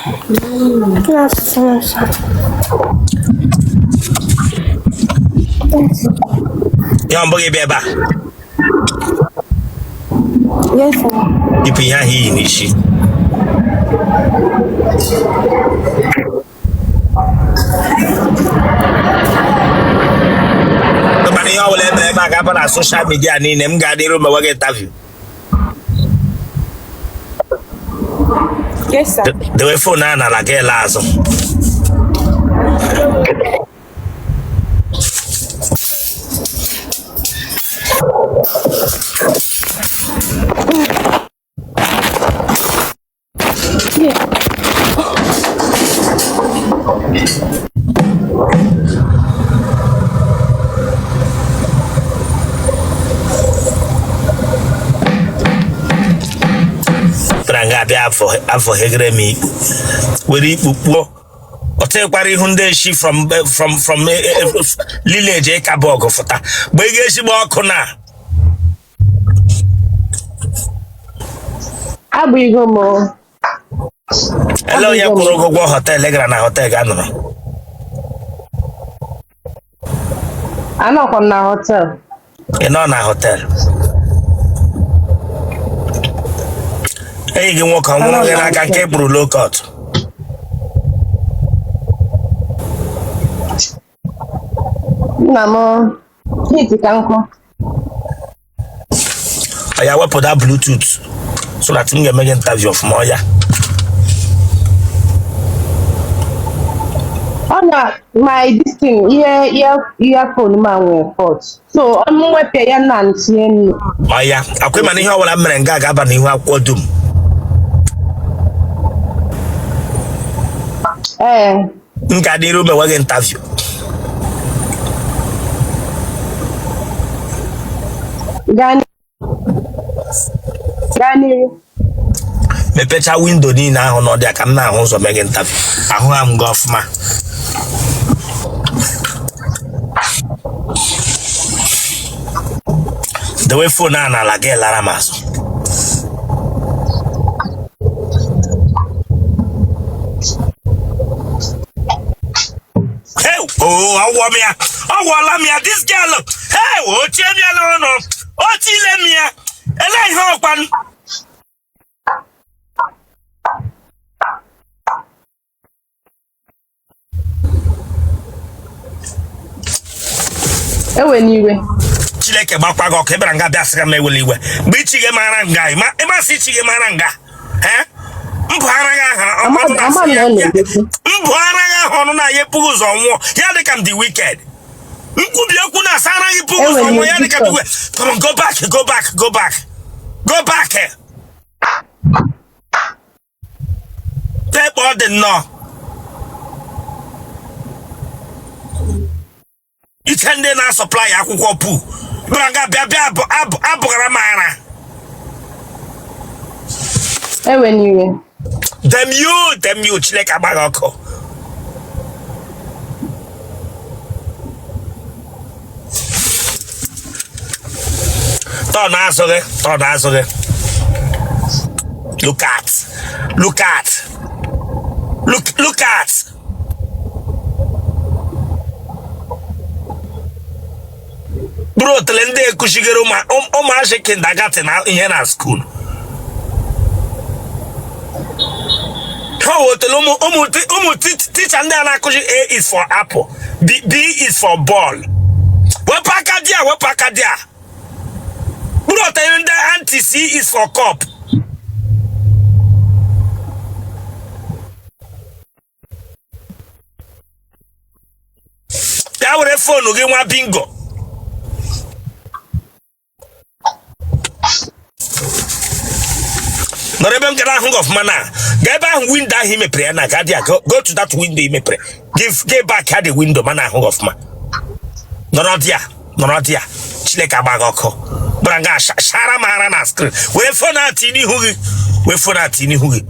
No, sir. Ya mbụ gị bịa ebe a? Yes, sir. Yipụ ihe ahụ i yi n'isi. Mana ihe ọbụla ebe ebe a ga-aba na social media niile m ga-adịru mewe gị interview. Yes, sir. Dewe phone a n'ala gị laa azụ. Bịara nga abịa afọ hegere m ikpu were ikpu kpuo ọ tekwara ihu ndị eshi from lineage ịkaba ọgụ fụta mgbe ị ga-ezigbo ọkụ na Abụghị m o. Ele onye kwụrụ gị ụgwọ hotel ị gara na hotel ga nọrọ? Anọkwa m na hotel. Ị nọ na hotel, enyi gị nwoke ọ nwụrụ gị n'aka nke kpụrụ low cut? Nna m hit ka nkụ. Ya wepụta bluetooth so that m ga-eme gị interview ọfụma. Ọ ya Ọ na my this thing ihe earphone m a nwere fault. So m wepụ ya na ntinye nnu. Ọ ya akwa mana ihe ọbụla m mere nga ga-aba n'ihu akwụkwọ dum. Ee. M ga n'iru mewe gị interview. Gaa n'iru. Mepecha window niile ahụ n'ọdị ka m na-ahụ ụzọ mee gị interview. Ahụ ha m gị ọfụma. Dewe phone a n'ala gị lara m azụ. Hey, oh, ọwụọ m ya, ọwụọla m ya. This girl, hey, o tie m ya n'ọnụ, o tile m ya. Ele ihe ọkwanụ? Ewena iwe. Chineke gbakwa gị ọkụ. Ị bịara nga bịa sịga m ewela iwe mgbe ichi gị mara nga ịmasị ichi gị mara nga mbụ ara gị aha ọnụ na mbụ ara gị aha ọnụ na ya epụghị ụzọ nwụọ ya dị ka m dị wicked nkwubi okwu na asa ara gị pụghị ụzọ nwụọ ya dị ka m dị wicked. Come on, go back, go back, go back, go back. Tekpe ọ dị nnọọ ike ndị na-asupply akwụkwọ pu bịara nga bịa bịa abụghara m ara. Ewena iwe. Damn you, damn you. Chineke agba gị ọkụ. Turn azụ gị, turn azụ gị. Look at, look at, look, look at. Bụrụ otele ndị ekuchigere ụmụazị kindergarten na ihe na school ha wetara ụmụ teacher ndị a na-akụzi A is for apple, B is for ball. Wepụ aka di a, wepụ aka di a. Bụrụ otele ndị aunty C is for cup. Bịa were phone gị nwa bingo. Nọrọ ebe m gara ahụ gị ọfụma na gaa ebe ahụ window ahụ i mepere ya na gaa dị go, go to that window i mepere, give back ya the window mana ahụ gị ọfụma. Nọrọ dị ya, nọrọ dị ya. Chineke agba gị ọkụ. Gbara nga shara m ara na screen. Were phone a tii n'ihu gị, were phone a tii n'ihu gị.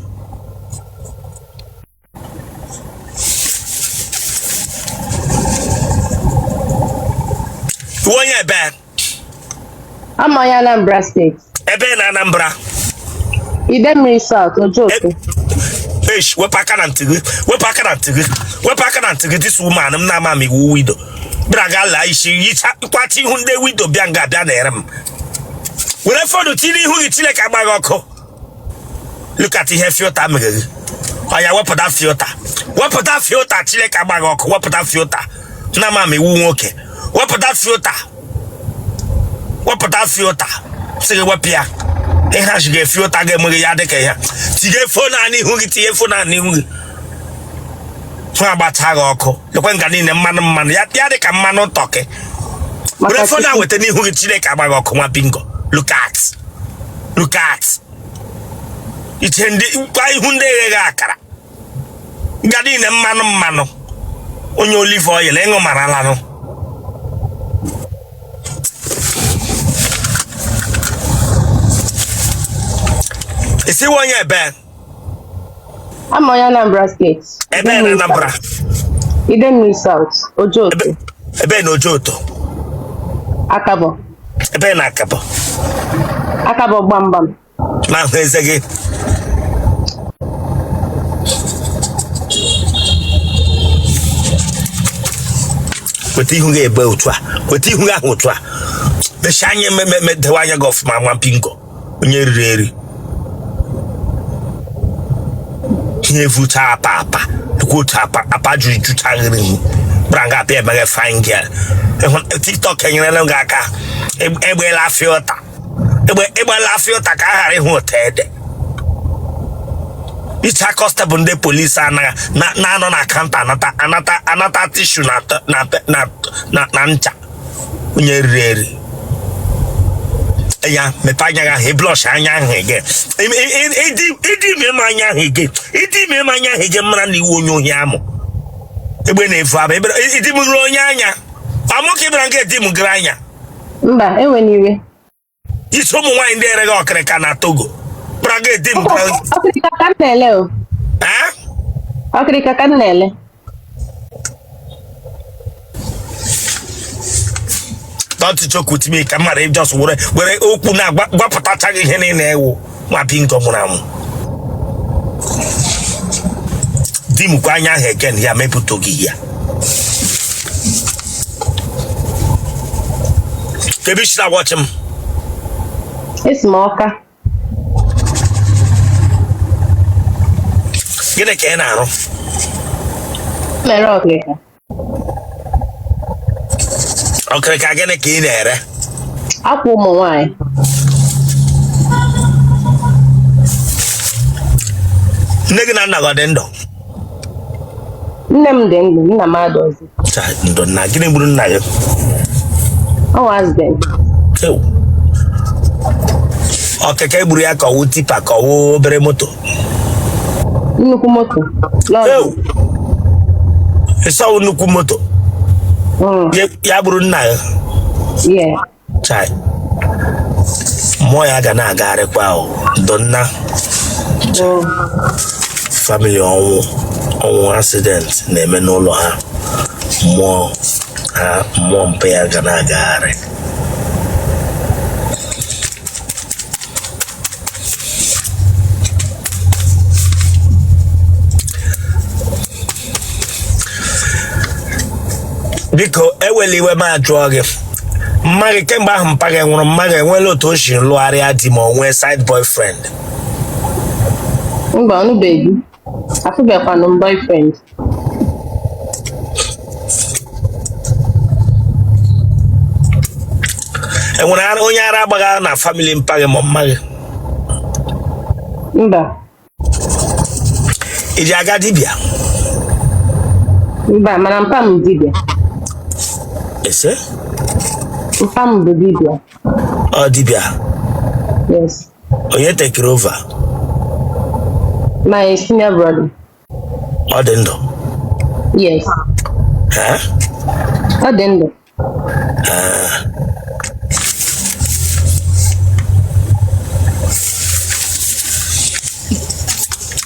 Ị wụ onye ebe? Abụ m onye Anambra State. Ebe na Anambra? Idemmiri South, Ojoto. Eish, wepụ aka na ntị gị, wepụ aka na ntị gị, wepụ aka na ntị gị. This woman m na-ama m iwu widow bịara ga laa isi yicha nkwachi ihu ndị widow bịa nga bịa na-ere m were phone tinye ihu gị. Chineke agbaghị ọkụ. Look at ihe filter mere gị. Ọya, wepụta filter, wepụta filter. Chineke agbaghị ọkụ. Wepụta filter na ama m iwu nwoke. Wepụta filter, wepụta filter. Sị gị wepụ ya. Ihe a ga filter ga-emeghị ya dịka ihe. Tinye phone a n'ihu gị, tinye phone a n'ihu gị. Hụ agbacha gị ọkụ. Lekwe nga niile mmanụ mmanụ ya, ya dịka mmanụ turkey. Were Maka phone a Chukwu. weta n'ihu gị. Chineke agbaghị ọkụ. Nwa bingo, look at, look at iche ndị kwa ihu ndị egheghị akara nga niile mmanụ mmanụ. Onye olive oil ịṅụ maralanụ. Isiwe onye ebe? Ama onye Anambra State. Ebe na Anambra? Idemili South, Ojoto. Ebe na Ojoto? Akabọ. Ebe na Akabọ? Akabọ gbamgbam. Ma ahụ eze gị. Weta ihu gị ebe otu a, weta ihu gị ahụ otu a. Mechie anya, dewe anya gị ọfụma. Nwa bingo, onye riri eri ihe evucha apa apa ekwu otu apa apa juru jucha ghịrị ihu bịara nga apịa emeghe. Fine girl. Ịhụ TikTok enyerela gị aka. Egbela filter, egbela filter ka a ghara ịhụ otu ede icha. Constable ndị polisi anaghị na-anọ na counter anata anata anata tissue na na na na na ncha. Onye riri eri ya, mepee anya gị ahụ. Blush anya ahụ ege. Ịdị ime m anya ahụ ege, ịdị ime m anya ahụ ege. Mara na iwu onye ohi amụ egbe na-efu aba ịdị m gụrụ onye anya amụ ka ị bịara nga edi m gụrụ anya. Mba, enwena iwe. Isi ụmụ nwaanyị ndị ereghị ọkịrịka na Togo bịara nga edi m gụrụ. Ọkịrịka ka m na-ele o. Eh? Ọkịrịka ka m na-ele. Don't joke with me. Ka m mara just were were okwu na-gwapụtachaghị ihe niile ewu. Nwa bingo nwụrụ anwụ di m kwa anya ahụ again ya mepụta gị ya. Kebe isi na watch m? Esi m Ọka. Gịnị ka ị na-arụ? Mere ọkịrịka. Ọkịrịka gịnị ka ị na-ere? Akwa ụmụ nwanyị. Nne gị na nna gị ọ dị ndụ? Nne m dị ndụ, nna m adọzi. Chai, ndụ nna. Gịnị gburu nna gị? Ọ nwa accident. Ew. Ọkeke gburu ya ka ọwụ tipper ka ọwụ obere moto? Nnukwu moto. Lorry. Ew. Ịsọwụ nnukwu moto? Mm, Ya gburu nna gị? yeah. Chai. Mmụọ ya ga na-agagharịkwa o. Ndụ nna. Family ọnwụ ọnwụ accident na-eme n'ụlọ ha. Mmụọ ha, mmụọ mpe ya ga na-agagharị. Biko ewela iwe m ajụọ gị, mma gị kemgbe ahụ mpa gị nwụrụ, mma gị enweela otu o si lụgharịa di ma o nwee side boyfriend? Mba, ọnụbeghị. Afụbekwanụ m boyfriend. Enwere onye ara agbagha na family mpa gị ma mma gị? Mba. Iji aga dibịa? Mba, mana mpa m dibịa. Ese? Mpa m bụ dibịa. Ọ dibịa? Yes. Onye take over? My senior brother. Ọ dị ndụ? Yes. Ha? Ọ dị ndụ.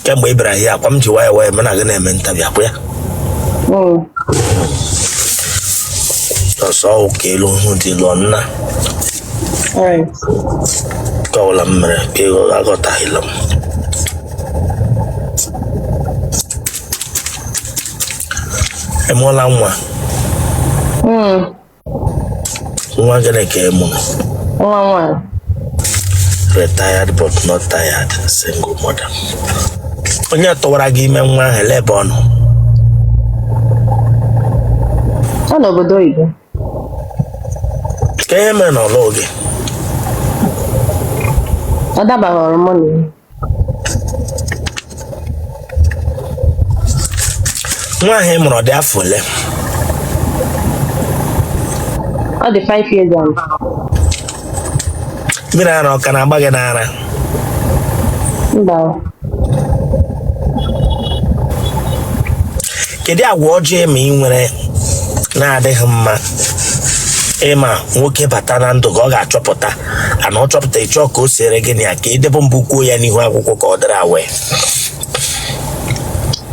Kemgbe ị bịara here akwa m ji nwayọ nwayọ mụ na gị na-eme ntabi akwa ya. Ọsọ ụka elu hụ dị lụọ nna. Alright. Nke ọbụla m mere ka ego aghọtaghịla m. Ị mụọla nwa? Nwa gịnị ka ị mụrụ? Nwa nwaanyị. Retired but not tired, single mother. Onye tụwara gị ime nwa ahụ, ele ebe ọ nọ? Ọ nọ obodo oyibo. Ka ihe mere na ọ lụghị gị? Ọ dabaghọrọ mụ na ya. Nwa ahụ ị mụrụ, ọ dị afọ ole? Ọ dị 5 years old. Mmiri ara ọ ka na-agba gị n'ara? Mba. Kedu agwa ọjọọ ma ị nwere na-adịghị mma, ịma nwoke bata na ndụ gị ọ ga-achọpụta ana ọ chọpụta, ị chọọ ka o siere gị na ya, ka ị debe mbụ kwuo ya n'ihu akwụkwọ ka ọ dịrị awe?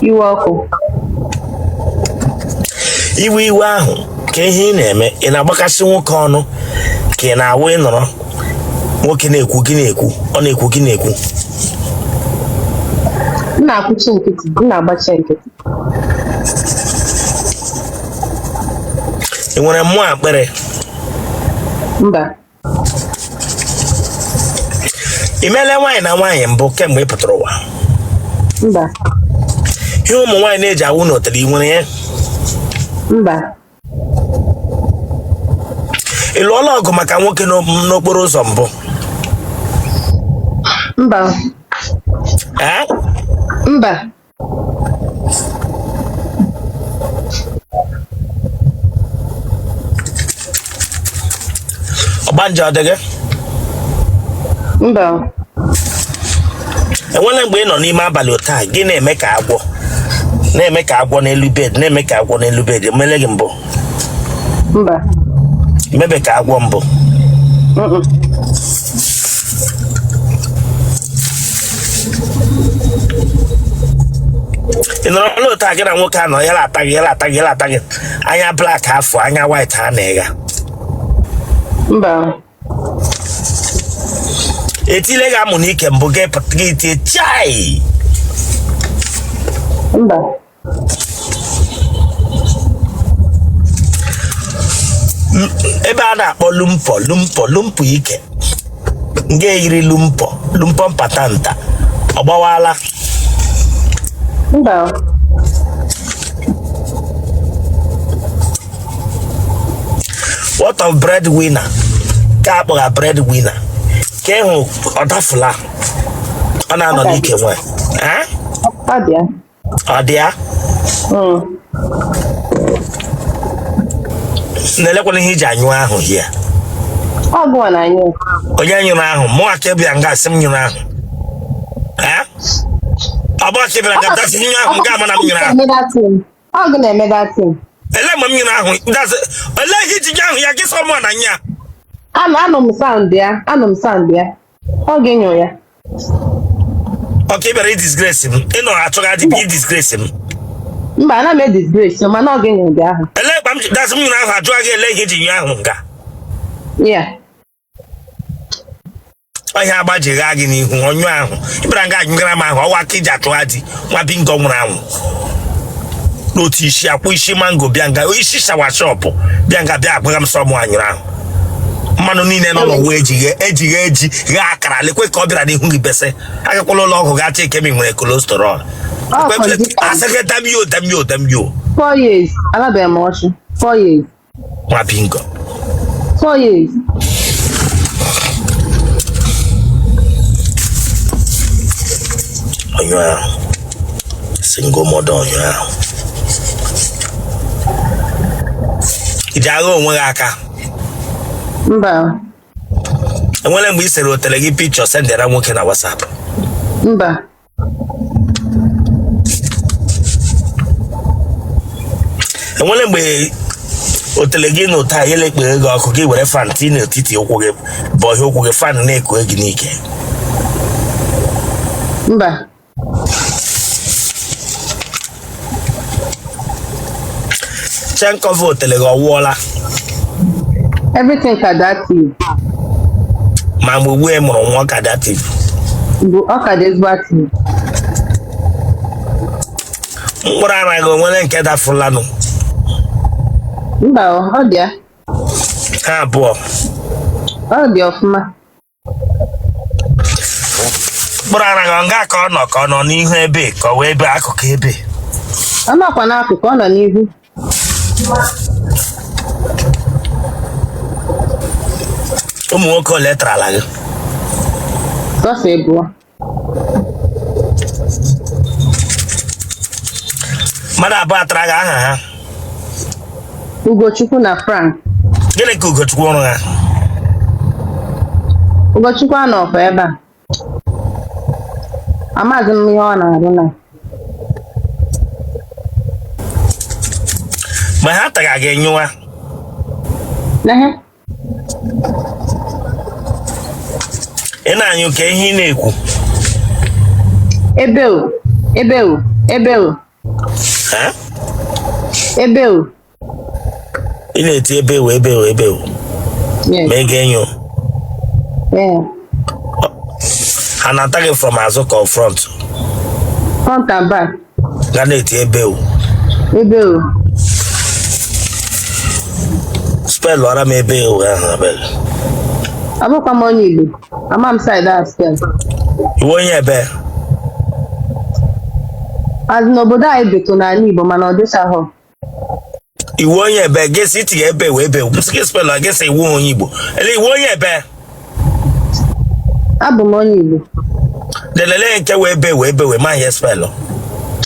Iwe ọkụ. Iwe iwe ahụ, ka ihe ị na-eme, ị na-agbakasị nwoke ọnụ, ka ị na-awụ ị nọrọ nwoke na-ekwu gị na-ekwu, ọ na-ekwu gị na-ekwu? M na-akwụchi nkịtị, m na-agbachi nkịtị. Ị nwere mmụọ akpịrị? Mba. Ị meela nwaanyị na nwaanyị mbụ kemgbe ị pụtara ụwa? Mba. Ihe ụmụ nwaanyị na-eji awụ n'otele, ị nwere ya? Mba. Ị lụọla ọgụ maka nwoke n'okporo ụzọ mbụ? Mba. Ee? Mba. Ọgbanje ọ dị gị? Mba. Enwere mgbe ị nọ n'ime abalị otu a, gị na-eme ka agwọ, na-eme ka agwọ n'elu bed, na-eme ka agwọ n'elu bed, emele gị mbụ? Mba. Mebe ka agwọ mbụ? Mm-mm. Ị nọrọ n'otu a, gị na nwoke anọ, ya na-ata gị, ya na-ata gị, ya na-ata gị, anya black afọ, anya white ha na-ịga? Mba. Etile gị amụ n'ike mbụ, gị pụta gị tie chai? Mba. Ebe a na-akpọ lumpo lumpo lumpo ike nga eyiri lumpo lumpo mpatanta, ọ gbawala? Mba. What of breadwinner ka akpọga breadwinner ka ịhụ ọ dafụla, ọ na-anọ n'ike nwe? Ọ dị ya. Ọ dị ya? Na-elekwana ihe iji anyụ ahụ hie. Ọ gụwa na anyụ. Onye nyụrụ ahụ? Mụ aka bịa nga asị m nyụrụ ahụ. Ọ bụ aka bịara nga dasị nyụ ahụ nga ama na m nyụrụ ahụ. Ọ gụ na-eme that thing. Ele mgbe m nyụrụ ahụ? Ele ihe iji nyụ ahụ ya gị sọ mụ na nya? Anụ m sound ya, anụ m sound ya. Ọ ga-enyo ya. Ọ ka ị bịara idisgrace m, ị nọ achọghị adị bịa idisgrace m. Mba, ana m edisgrace, mana ọ ga-enyo gị ahụ. Ele mgbe m dasị m nyụrụ ahụ, ajụọ gị ele ihe iji nyụ ahụ nga? Ya. Ọhịa agbajigha gị n'ihu ọnyụ ahụ ị bịara nga anyụgara m ahụ, ọwa aka iji achụgha di nwa bingo nwụrụ anwụ n'otu isi akwụ isi mango bịa nga isi soursop bịa nga bịa agwaga m sọ mụ anyụrụ ahụ. Mmanụ niile nọ n'ụwa ejighi ejighi eji ghee akara, lekwe ka ọ bịara n'ihu gị besị. Agakwala ụlọ ọgwụ gaa cheke ma ị nwere cholesterol. Asị gị damn you, damn you, damn you. 4 years alabeghị m ọchụ, 4 years. Nwa bingo. 4 years. Ọnyụ ahụ, single mother, ọnyụ ahụ iji agha onwe gị aka? Mba. Enwere mgbe ị sere otele gị picture sendera nwoke na WhatsApp? Mba. Enwere mgbe otele gị na ụta ya elekpere gị ọkụ, gị were fan tii n'etiti ụkwụ gị, bọhie ụkwụ gị, fan na-eku gị n'ike? Mba. Chain cover otele gị ọwụọla? Everything ka dị active. Ma mgbe ugbu ị mụrụ nwa, ọ ka dị active? Bụ ọ ka dị ezigbo active. Mkpụrụ ara gị, onwere nke dafụlanụ? Mba, ọ dị ya. Ha abụọ. Ọ dị ọfụma. Mkpụrụ ara gị nga ka ọ nọ ka ọ nọ n'ihu ebe ka ọ wee ebe akụkụ ebe. Ọ nọkwa n'akụkụ, ọ nọ n'ihu. Ụmụ nwoke ole tarala gị? Sọsọ ịbụọ. Mmadụ abụọ tara gị, aha ha? Ugochukwu na Frank. Gịnị ka Ugochukwu ọrụ ha? Ugochukwu anọkwa ebe a. Amaghịzi m ihe ọ na-arụ na. Mgbe ha tara gị nyụwa? Ehe. Ị na-anyụ ka ihe ị na-ekwu? Ebe o, ebe o, ebe o. Ha? Ebe o. Ị na-eti ebe o, ebe o, ebe o? Yes. Ma ị ga-enyo? Yeah. Ha na-ata gị from azụ ka ọ front? Front and back. Ga na-eti ebe o. Ebe o. Spell ọra m ebe o ahụ abeg. Abụkwa m onye Igbo. Ama m side a spell. Iwe onye ebe? Azụ n'obodo anyị beto n'ala Igbo, mana ọ dịchaghọ. Iwe onye ebe? Gị sị itinye ebe o, ebe o, m sị gị spell, gị sị iwe onye Igbo ele. Iwe onye ebe? Abụ m onye Igbo. Lelele nke wee ebe wee ebe wee ma ihe spell.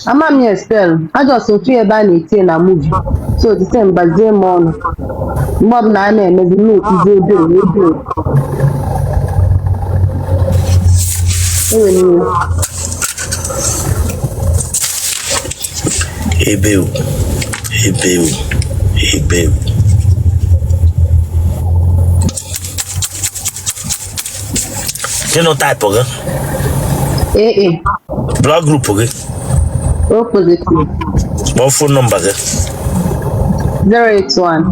Ama m ya spell. A just mfu ebe a na-etinye na movie. So the same gbazie m ọnụ. Mgbe ọbụla a na-emezi m na-etizi ebe o, ebe o. Enwere iwe. Ebe o, ebe o, ebe o. Genotype gị? AA. Blood group gị? O positive. Kpọọ phone number gị. 081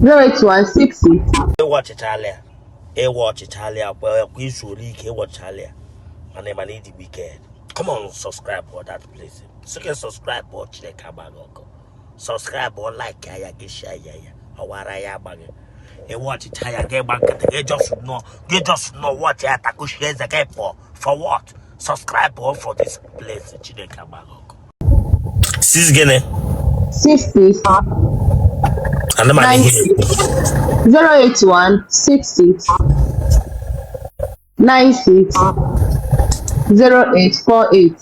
081 66. Ịwa ọchịchalị ya, ịwa ọchịchalị ya kwa kwa izu ole ike ịwa ọchịchalị ya, mana ịma na ịdị wicked. Come on, subscribe for that place. Sị gị subscribe ọ, Chineke agbaghị ọkụ. Subscribe ọ, like ya, gị share ya, ya ọwara ya agbaghị. Ịwa ọchịcha ya, gị gba nkịtị, gị just nọ, gị just nọ watch ya, takushie eze gị pụọ. For what? Subscribe ọ for this place. Chineke agbaghị ọkụ. Six gịnị? 66. Anụmanụ ihe. 96 081 66 96 0848.